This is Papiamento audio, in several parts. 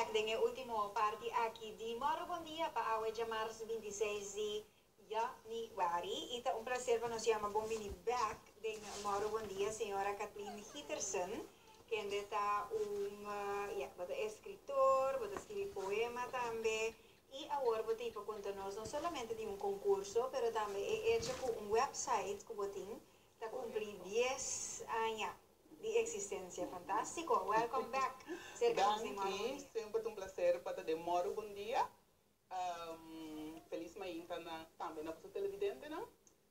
Bek den e ultimo parti aki di Moro Bon Dia pa awe djamars 26 di januari. Y ta un placer pa nos yama bon bini bek den Moro Bon Dia señora Kathleen Giterson, kende ta un, ja, bo ta escritor, bo ta skirbi poema tambe. Y awor bo tin pa conta nos no solamente di un concurso, pero tambe e hecho cu un website cu bo tin ta cumpli 10 aña di existencia. Fantastico. Welcome back. Cerca nos den Moro Bon Danki, Dia. Semper un placer pa ta den Moro Bon Dia. Feliz mainta na tambe na boso televidentenan.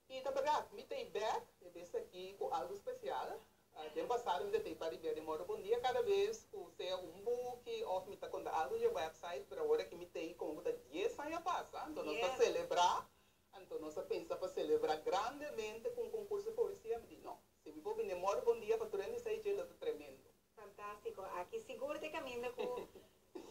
Y ta berdad, mi ta back, e bes aki cu algo special. Den pasado mi ta pa riba den Moro Bon Dia cada bes cu sea un buki of mi ta conta algo di website, pero awor aki mi ta como cu 10 aña pasa, anto nos ta celebra, anto nos a pensa pa celebra grandemente cu un concurso di poesia, mi di no. Si mi por bin Moro Bon Dia pa tur hende sa e lo ta tremendo. Fantastico. Aki sigur ta caminda cu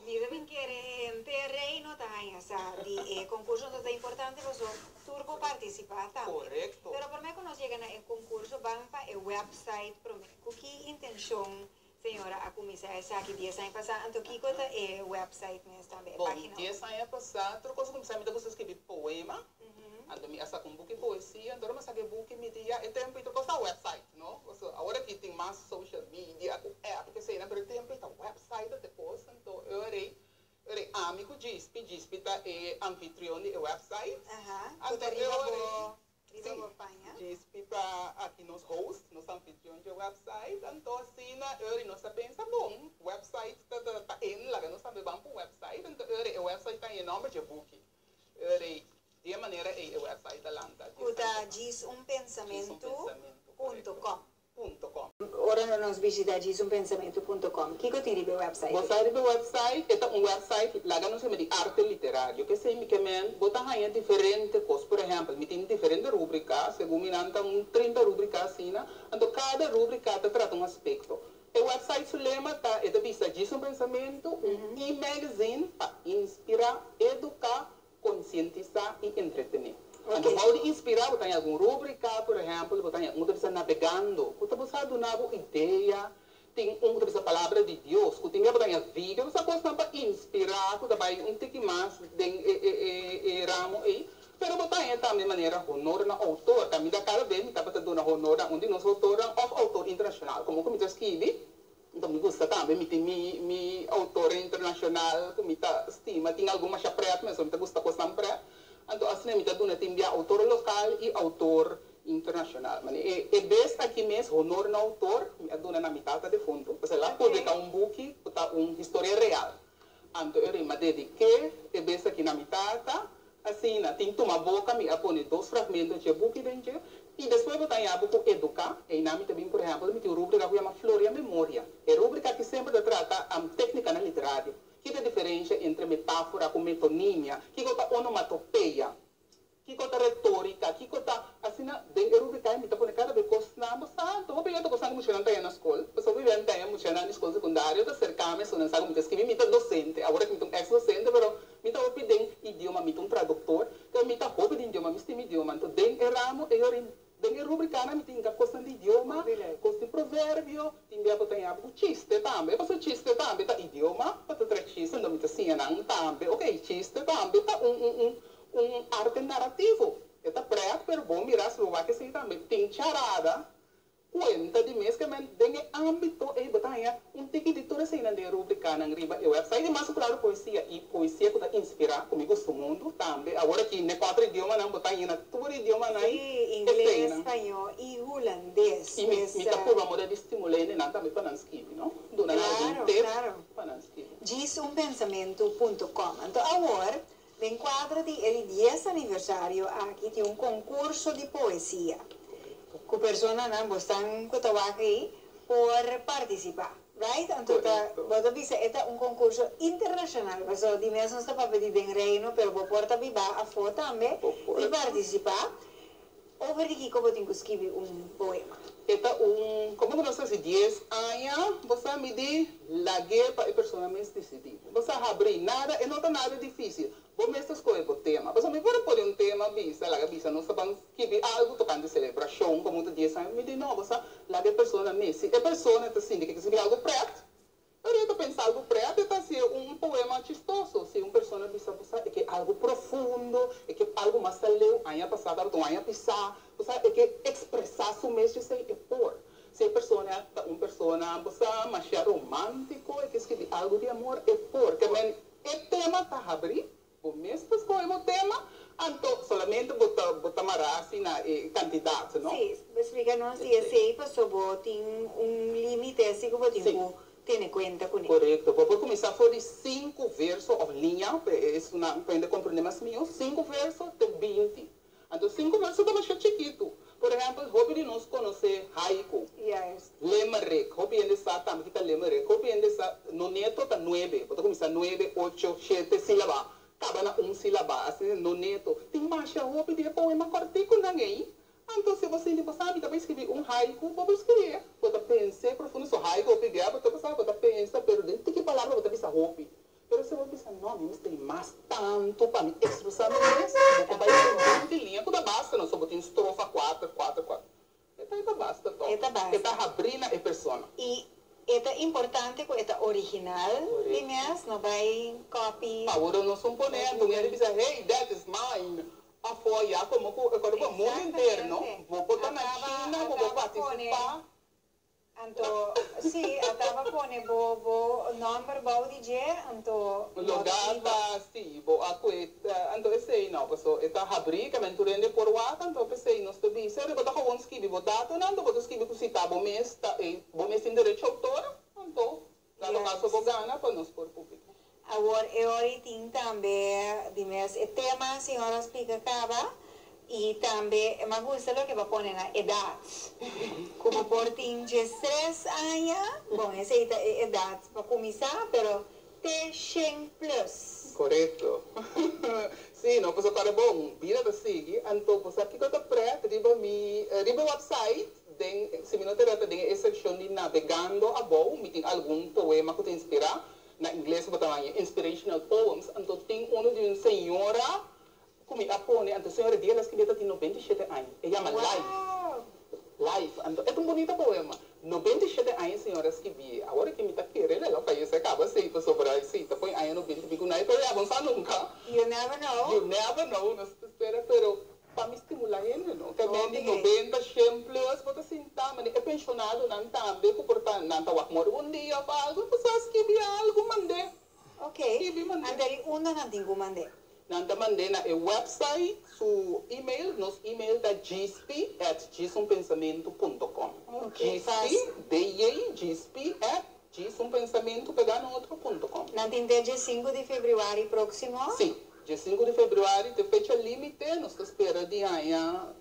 mi tambe kier henter reino ta haña sa di e concurso ta importante paso tur por participa tambe. Correcto. Pero prome cu nos yega na e concurso, ban pa e website prome. Cu ki intencion, señora, a cuminsa esaki 10 aña pasa? Anto kiko ta e website mes tambe, e Bom, pagina? 10 aña pasa, tur cos cuminsa, mi ta gusta skirbi poema. Anto mi a saca un buki poesia, anto mi a saca buki mi di e tempo y tur cos ta website, no? So, awor aki tin mas social media, cu app, cu esey, pero e tempo ta website ta cos, anto eu ami cu Gispi, Gispi ta e anfitrion di e website. Anto Anto riba eu bo riba Si, bo paña. Gispi ta aki nos host, nos anfitrion di website, anto asina, eu nos a pensa, bon, website ta in, laga nos tambe ban pa website, anto eu e website ta e nomber di buki. Eu di manera e website ta lanta. Cu ta djisunpensamento punto .com. .com. Ora nos bishita djisunpensamento.com, kiko tin riba e website? Bo riba e website, ta un website, laga nos yama di arte literario, cu esey kiermen, bo ta haya diferente cos. Por ehempel, mi tin diferente rubrica, segun mi nan ta un 30 rubrica asina, anto cada rubrica ta trata un aspecto. E website su lema ta, e ta bisa Djis un Pensamento, un e-magazine pa inspira, educa, concientisa y entretene. Anto, bo di inspira, bo tin algun rubrica, por ehempel, bo tin un ta navegando, cu ta buscando un idea, tin un ta bisa Palabra di Dios, cu tin bo tin video, bo cos pa inspira, cu ta bay un tiki mas den e ramo ey, pero bo tin tambe manera honor na autor, tambe da cada bes mi tabata duna honor na un di nos autor of autor internacional, como cu mi ta skirbi, anto mi gusta tambe, mi tin mi autor internacional cu mi ta stima, tin algun mas pret, mas mi ta gusta cos pret. Anto asina mi ta duna tin bia autor local y autor internacional. Ma e bes aki mes honor na autor, mi a duna na mi tata defunto, pasobra el a publica un buki, cu ta un historia real. Anto eu m'a dedica e bes aki na mi tata, asina, tin Tuma Boca, mi a pone dos fragmento di buki den dje, y despues bo tin cu educa, y na mi tambe, por ehempel, mi tin un rubrica cu yama Floria Memoria. E rubrica cu semper ta trata tecnica na literario. Ki ta e diferencia entre metafora cu metonimia? Ki ta onomatopeia? Ki ta retorica? Ki ta asina den e rubrica mi ta pone cada bes cos nan santo. Hopi ta cos mucha nan ta na scol. Pasobra hopi ta mucha na scol secundario ta acerca mi, so nan sa mi ta skirbi, mi ta docente. Awor mi ta un ex docente, pero mi ta hopi den idioma, mi ta un traductor. Anto mi ta hopi den idioma, mi stima idioma. Anto den e ramo e den e rubrica na mi tin cos di idioma, cos di proverbio, tin bia bo tin chiste tambe. Paso chiste tambe ta idioma, pa ta chiste, anto mi ta siña nan tambe. Ok, chiste tambe ta un arte narrativo. E ta pret, pero bon mira, si bo wak esey tambe tin charada, cuenta di mes kiermen den e ambito e bo ta haya un tiki di tur esey den rubrica nan riba e website y mas claro poesia y poesia cu ta inspira cu mi gusta mundo tambe. Awor aki ne cuatro idioma nan bo ta haya na tur idioma nan. Si, ingles, spaño y hulandes. Y mi ta purba moda di stimula nan tambe pa nan skirbi, no? Duna nan algun tip pa nan skirbi. djisunpensamento.com. Anto, awor, den cuadro di e 10 aniversario aki tin un concurso di poesia. Cu persona nan bosnan cu ta aki por participa. Right? Anto, ta, Correcto. bo bisa, e ta un concurso internacional. Paso di mes nos ta papia di den reino, pero bo por ta biba afo tambe Bo por. y participa. Over di kiko bo tin cu skirbi un poema? E ta un, como cu nos ta 10 aña, bo mi di lag'e pa e persona mes decidi. Bo habri nada, e no ta nada dificil. Bo mes ta scohe bo tema. Bo mi por pone un tema bisa, laga bisa, nos ta ban skirbi algo tocante celebracion, como ta 10 aña, mi di no, bo laga e persona mes. Si e persona ta sinti cu skirbi algo pret, pero e ta pensa algo pret, e ta asina Un poema chistoso. Si un persona bisa bo sa e ke algu profundo, e ke algu mas aleu, aña pasá tabata un aña pisá, bo sa e ke ekspresá su mes djesei e por. Si e persona ta un persona, bo sa, masha romántiko, e ke skibi algu di amor, e por. Ke men e tema ta habrí, bo mes ta skohe bo tema, anto solamente bo ta bo ta mará asina na e kantidat, no? Sí, splika nos di esei paso bo tin un límite así ku bo tin ku tene kuenta kuné. Korekto. Bo por kuminsá for di sinku verso òf liña, esunnan ku hende komprendé mas mihó, sinku verso te 20. Anto sinku verso ta masha chikitu. Por ehèmpel, hopi di nos konosé haiku. Limerick, hopi hende sa tambe ki ta limerick. Hopi hende sa noneto ta nuebe. Bo ta kuminsá nuebe, ocho, shete sílaba, kaba na un sílaba. Asina noneto. Tin masha hopi di e poema kòrtikunan ei. Anto si bo sinti bo sa mi ta bai skibi un haiku, bo por skibié. Bo ta pens'é profundo. So haiku hopi bia bo ta sa bo ta pensa, pero den tiki palabra bo ta bisa hopi. Pero si bo bisa, No, mi mester mas tantu pa mi ekspresá mi mes, bo por bai ku 20 liña ku ta basta, no? So bo tin strofa kuater, kuater, kuater. E ta e ta basta tòg. E ta basta. E ta habrí na e persona. I e ta importante ku e ta original di mes, no bai copy. Awor nos un pone anto un hende bisa, Hey, that is mine! Afó ya komo ku e kòrda bo mundu henter, no? Bo por ta na China, bo por partisipá. Anto, sí, a taba pone bo bo nomber bou di dje, anto no Lo ta iba. gata, sí, bo a kue, anto esei no, paso e ta habrí, ke men tur hende por wak, anto p'esei nos ta bisa, riba ta gewoon skibi bo datonan, anto bo ta skibi ku si ta bo mes ta e, bo mes tin derecho outor, anto dado kaso bo gana pa nos por publiká. Awor e ora i tin tambe di mes e tema señor a splica caba y tambe e mas gusta loke bo pone na edad cu bo por tin 13 aña, bon esey ta e edad pa cuminsa pero te 100 plus. Corecto. Si no pasobra para bon bida ta sigui anto bo sa kico ta pret riba mi riba website den si mi no ta reta den e seccion di nabegando abou mi tin algun poema cu ta inspira. Na ingles bo ta haña inspirational poems, anto tin unu di un señora ku mi a pone, anto e señora di el a skibi e ta tin 97 aña, e yama Life, Life, anto e ta un bunita poema, 97 aña e señora a skibi, awor aki mi ta kere el a fayese kaba si, pasobra si ta poi aña noventa i pico nai, pero ya bo no sa nunca, You never know. You never know, nos ta spera, pero. Pa mi stimula hende no. Ke men di 90, 100 plus bo ta sinta mane e penshonadonan tambe ku por ta nan ta wak mori un dia of algu bo sa skibi algu mand'é. Ok, Skibi mand'é. Anto di unda nan tin ku mand'é? Nan ta mand'é na e website su email, nos email ta djispi at djisunpensamentu punto com. Ok, Djispi, fásil. DJ, djispi at djisunpensamentu pegá na otro punto com. Nan tin te 15 di febrüari próksimo? Sí. 15 di febrüari t'e fecha límite, nos ta spera di haña,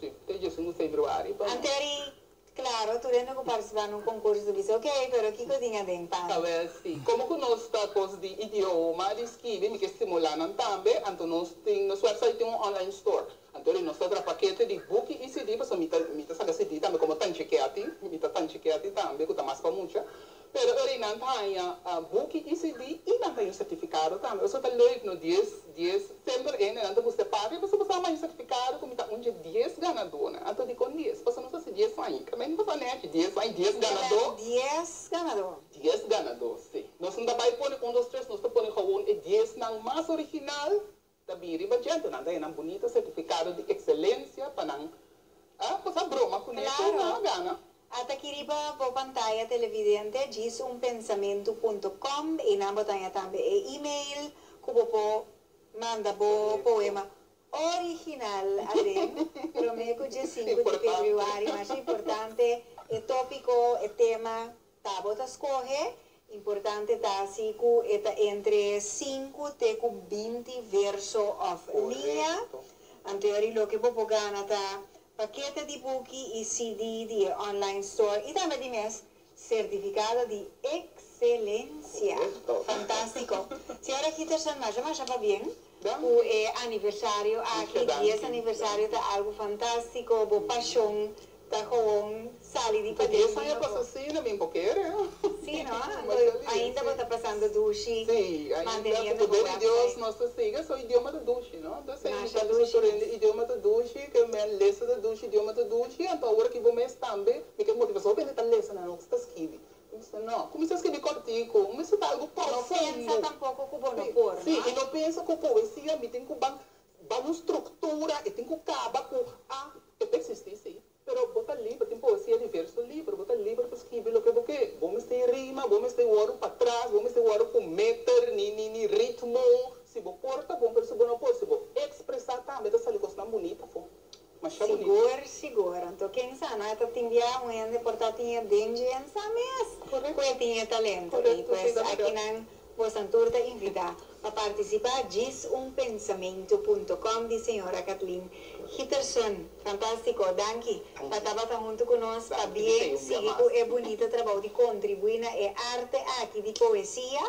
sí, te 15 di febrüari pa nos. Anteri, Claro, tur hende ku partisipá na un konkurso ta bisa, ok, pero kiko tin aden pa mi? Awel sí, komo ku nos ta kos di idioma, di skibi, mi ke stimulá nan tambe, anto nos tin, nos website tin un online store. Anto nos ta traha pakete di buki i CD, pasobra mi ta, mi ta saka CD tambe komo tanchikèti, mi ta tanchikèti tambe ku ta mas pa mucha. Pero e reinan ta haña buki i CD i nan ta haña un sertifikado tambe. Eso ta leuk no, 10, 10, semper hende nan ta gusta e papia pasobra bo sa haña un sertifikado ku mi ta un dje 10 ganadónan. Anto dikon 10? Pasobra nos hasi 10 aña. Ka men pasa nèchi, 10 aña, 10 ganadó. 10 ganadó. 10 ganadó, si. Nos no ta bai pone un, dos, tres, nos ta pone gewoon e diesnan mas original ta bin riba dje. Anto nan ta haña nan bunita sertifikado di ekselensia pa nan pasa broma kuné ku nan a gana. Ata aki riba bo pantaya televidente djisunpensamentu.com i nan bo ta haña tambe e email ku bo por manda bo poema original aden promé ku 15 di febrüari. Masha importante e tópiko, e tema ta bo ta skohe. Importante ta si ku e ta entre 5 te ku 20 verso òf liña. Anto yori loke bo por gana ta pakete di buki i CD di e online store i tambe di mes sertifikado di ekselensia. Fantástiko! Señora Giterson, masha masha pabien ku e aniversario aki. 10 aniversario ta algu fantástiko. Bo pashon ta gewoon sali di paden. 10 aña pasa asina, mi bo kere. Sí, no? Anto ainda bo ta pasando dushi. Sí, ainda ku poder di Dios nos ta sigui. So idioma ta dushi, no? Anto esei mi ta bisa tur hende, idioma ta dushi, ke men lesa ta dushi, idioma ta dushi. Anto awor aki bo mes tambe, mi ke motiva hopi hende ta lesa nan no ta skibi. Mi bisa no, kuminsá skibi kòrtiku, mi mester ta algu No profundo. no? E ta tin bia un hende por ta tin e den dje en sa mes ku e tin e talento ei. Pues akinan bosan tur ta invitá pa partisipá djis un pensamentu punto com di señora Kathleen Giterson. Fantástiko! Danki pa tabata huntu ku nos. Pabien sigui ku e bunita trabou di kontribuí na e arte aki di poesia.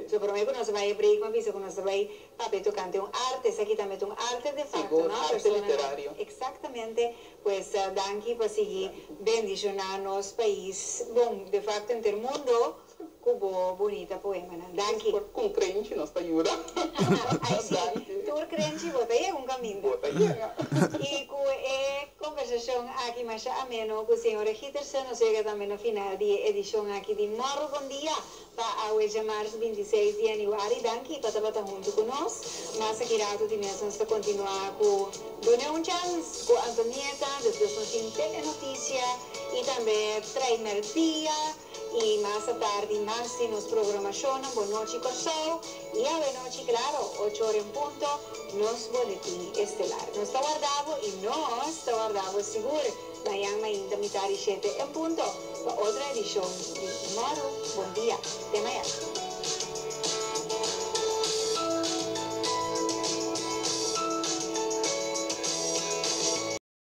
So promé ku nos a bai e break mi a bisa ku nos ta bai papia tokante un arte, esaki tambe ta un arte de facto, Sigur, no? arte Personanan, literario. exactamente, pues danki pa sigui bendiciona nos pais, bon, de facto henter mundo ku bo bunita poemanan. Danki. Por kun krenchi nos ta yuda. Ai si, Danki. tur krenchi bo ta yega un kaminda. Bo ta yega. I ku e kombersashon aki masha ameno ku señora Giterson nos yega tambe na final di e edishon aki di Mòru Bon Dia. Pa awe djamars 26 di yanüari danki pa tabata huntu ku nos. Mas aki ratu di mes nos ta kontinuá ku Done un Chans ku Antonieta, despues nos tin Telenotisia i tambe Traimerdia i mas atardi mas di nos programashonnan Bon Nochi Kòrsou i awe nochi klaro ocho ora en punto nos Boletin Estelar. Nos ta warda bo i nos ta warda bo sigur. Mañan mainta mitar di shete en punto pa otro edishon di Mòru Bon Dia. Te mañan.